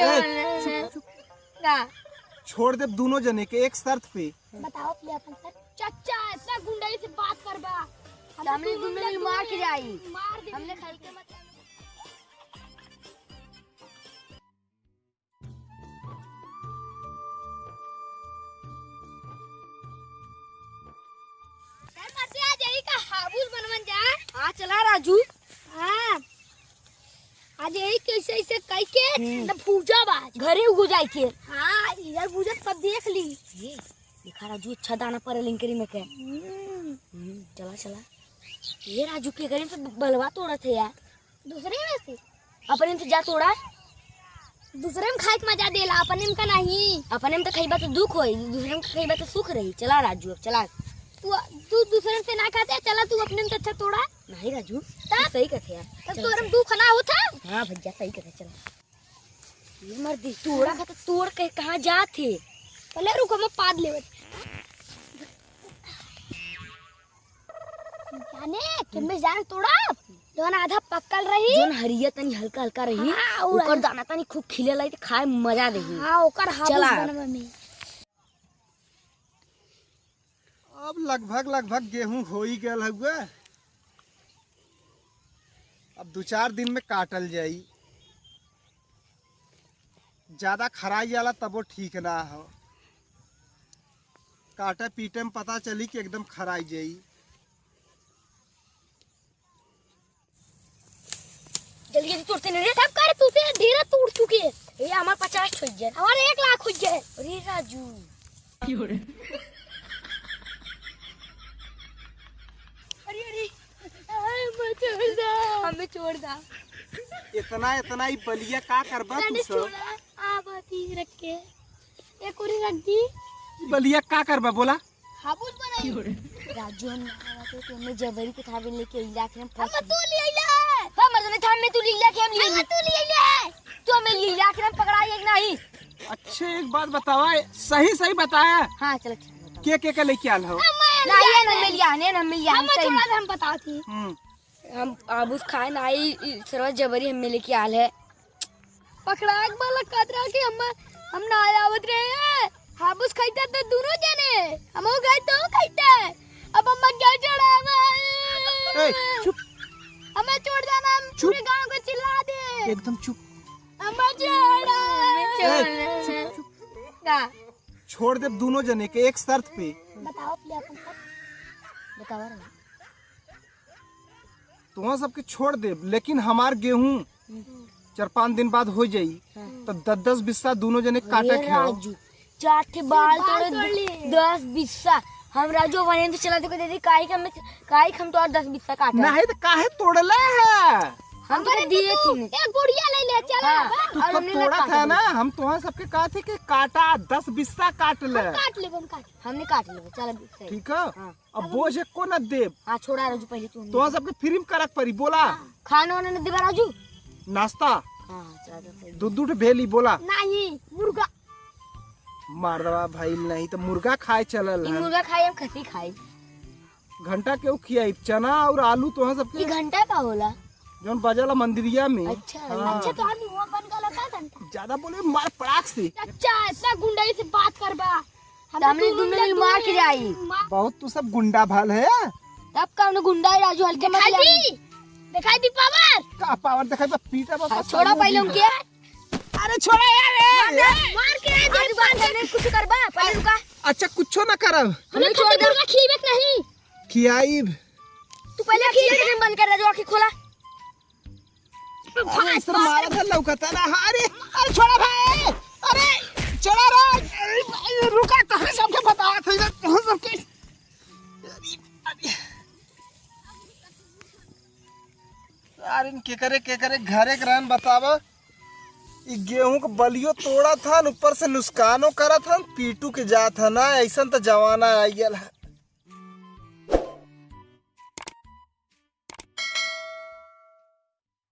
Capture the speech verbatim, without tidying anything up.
ए, चुप, चुप। का? छोड़ दे दोनों जने के एक शर्त पे। बताओ भैया अपन शर्त। चाचा, इतना गुंडई से बात करबा। हम सामने तो दुनिया में मार के जाई। मार दे। हमने खाई के मतलब। ए, मर्दे, आज यही का हाबुस बनवन जा। हाँ, चला राजू। हाँ। आज यही कैसे ऐसे कई के हम्म। न भूजा बाज। घरे उगो जाए के। हाँ, इधर भूजा सब देख ली। ये, देखा राजू, अच्छा दाना पड़े लिंकरी में के। हम्म। हम्म, चला, चला। ये राजू के घरे में तो बलवा तोड़त है यार। दूसरे में से? अपने में तो जा तोड़ा। दूसरे में खाए के मजा देला, अपने में का नहीं। अपने में तो खइबा तो दुख होई, दूसरे में खइबा तो सुख रही। चला राजू, अब चला। तू, तू दूसरे में से ना खाते, चला तू अपने में तो अच्छा तोड़ा। नहीं राजू, तब? तू सही कहते यार। तब चल, तोरे में चल। दुख ना होता। हाँ भैया, सही कहते, चला। ये मर दी, तोड़ा खा तो तोड़ के कहाँ जात है? पहले रुको, मैं पाद लेवे। जाने, किनमें जान तोड़ा, जौन आधा पक्कल रही। जौन हरिया तनी हल्का हल्का रही, हाँ, और ओकर दाना तनी खूब खिले लाई, त खाए में मजा देही। हाँ, ओकर हाबुस चला। बनवे में। अब लगभग, लगभग गेहूं हो ही गयल हउवे। अब दो चार दिन में काटल जाई। ज्यादा खराई जाला तबो ठीक ना हो। काटे पीटे में पता चली कि एकदम खराई जाई। जल्दी जल्दी तोड़ते नहीं रे। सब कर तू से ढेर तोड़ चुके। ये हमार पचास हो जाए। हमार एक लाख हो जाए। अरे राजू। अरे, अरे। अरे, हमें छोड़ दा। हमें छोड़ दा। इतना, इतना ही बलिया का करबा तू तने सब? छोड़ा, आ बात ही रख के। एक उरी रख दी। बलिया का करबा बोला? हाबुस बनाई। राजू हम ना आवत है, तो हमें जबरी के थावे लेके अइला के हम हम फंस तू ले अइला है। हम मर्दने थाम में तू ले अइला के हम ले हम अइला। तू ले अइला है। तू हमें ले अइला के हम पकड़ाई एक नहीं। अच्छे, एक बात बतावा, सही सही बताया। हाँ, चलो, ठीक है, बताओ। के, के, के लेके आल हो? हम ना, ये ना मिल गया, ने ना मिल गया, हम हम सही छोड़ा, हम बताती। हम्म। हम हाबुस खाए ना आई, ई सरवा जबरी हमें लेके आल है। पकड़ा के बालक कहत रहा कि हम, हम ना आवत रहे। हाबुस खइता तो दोनों जने, हम हो गए तो खइता। अब हम क्या चढ़ावा? ए, चुप। हमें छोड़ देना, हम चुप। पूरे गांव को चिल्ला दे। एकदम चुप। हमें छोड़ा। ए, चुप, चुप। का? छोड़ दे दोनों जने के एक शर्त पे। बताओ भैया अपन शर्त। बताओ रे। तुहाँ सबके छोड़ देब, लेकिन हमार गेहूं हम्म। चार पाँच दिन बाद हो जाई, हाँ। तो दस दस बिस्सा दोनों जने काटे अरे के हो। राजू, चार ठे बाल बाल तोड़े, तोड़ ली। दस बिस्सा। हम राजू वहीं से चला देके दे दी, काहे के हम, काहे के हम तो और दस बिस्सा काटे। नहीं तो काहे तोड़ले है? हम तो हमारे दिए तो थे। एक गुड़िया ले ले, चला। हाँ, तू और तो हमने ना तोड़ा काटे था ना, दिए। हम तुहाँ सबके कहा थे कि काटा, दस बिस्सा काट ले। हम काट लेब, हम काट। हमने काट लेब, चला बिस्सा। ठीक है? हाँ। अब बोझ एको न देब। हाँ, छोड़ा राजू, पहले तू हमने तोहन सबके फ्री में करक परी, बोला। हाँ। खाना वाना न देबा राजू? नाश्ता। हाँ, हाँ, चला दे, सही। दू दू ठे भेली, बोला। नहीं, मुर्गा। मर्दवा भइल नहीं त मुर्गा खाए चलल ई हन। मुर्गा खाई, हम खसी खाई। घंटा केहू खियाई, चना और आलू तोहन ई सबके। घंटा का होला? जौन बजला मंदिरिया में। अच्छा, हाँ। अच्छा, तो हम हुआ बन गला का घंटा? ज्यादा बोले, मार पड़ाक से। अच्छा, इतना गुंडई से बात करबा। हम तो हमने दोनों दुनिया में मिला मार के जाई। मार। बहुत तू सब गुंडा भाल है। तब का हमने गुंडा है राजू, हल्के मत दिखाई ले। दी, दिखाई दी पावर। का पावर दिखाई बा, पीटा बा, हाँ, बस छोड़ा नहीं पहले दिखा। उनके। अरे छोड़ा यार, ए, मार, ए। मार के आज आज बात करने कुछ करबा, पहले रुका। अच्छा, कुछो ना करब। हमें हमें छोड़ छोड़ दे। दे। खीबत नहीं। खियाइब। तू पहले खींच के बंद कर दे, जो आँखें खोला। अरे, इस तरह मारा था, लौकता ना। अरे, अरे, छोड़ा भाई, अरे, छोड़ा रे, अरे, रुका, तोहरे सबके बतावत है, तोहरे सबके। अरे, अरे। यार, इन केकरे, केकरे घरे के रहन बतावा। ई गेहूं के बलियो तोड़ा था, ऊपर से नुकसानो करा था, पीटू के जात है ना, ऐसन तो जमाना आ गया है।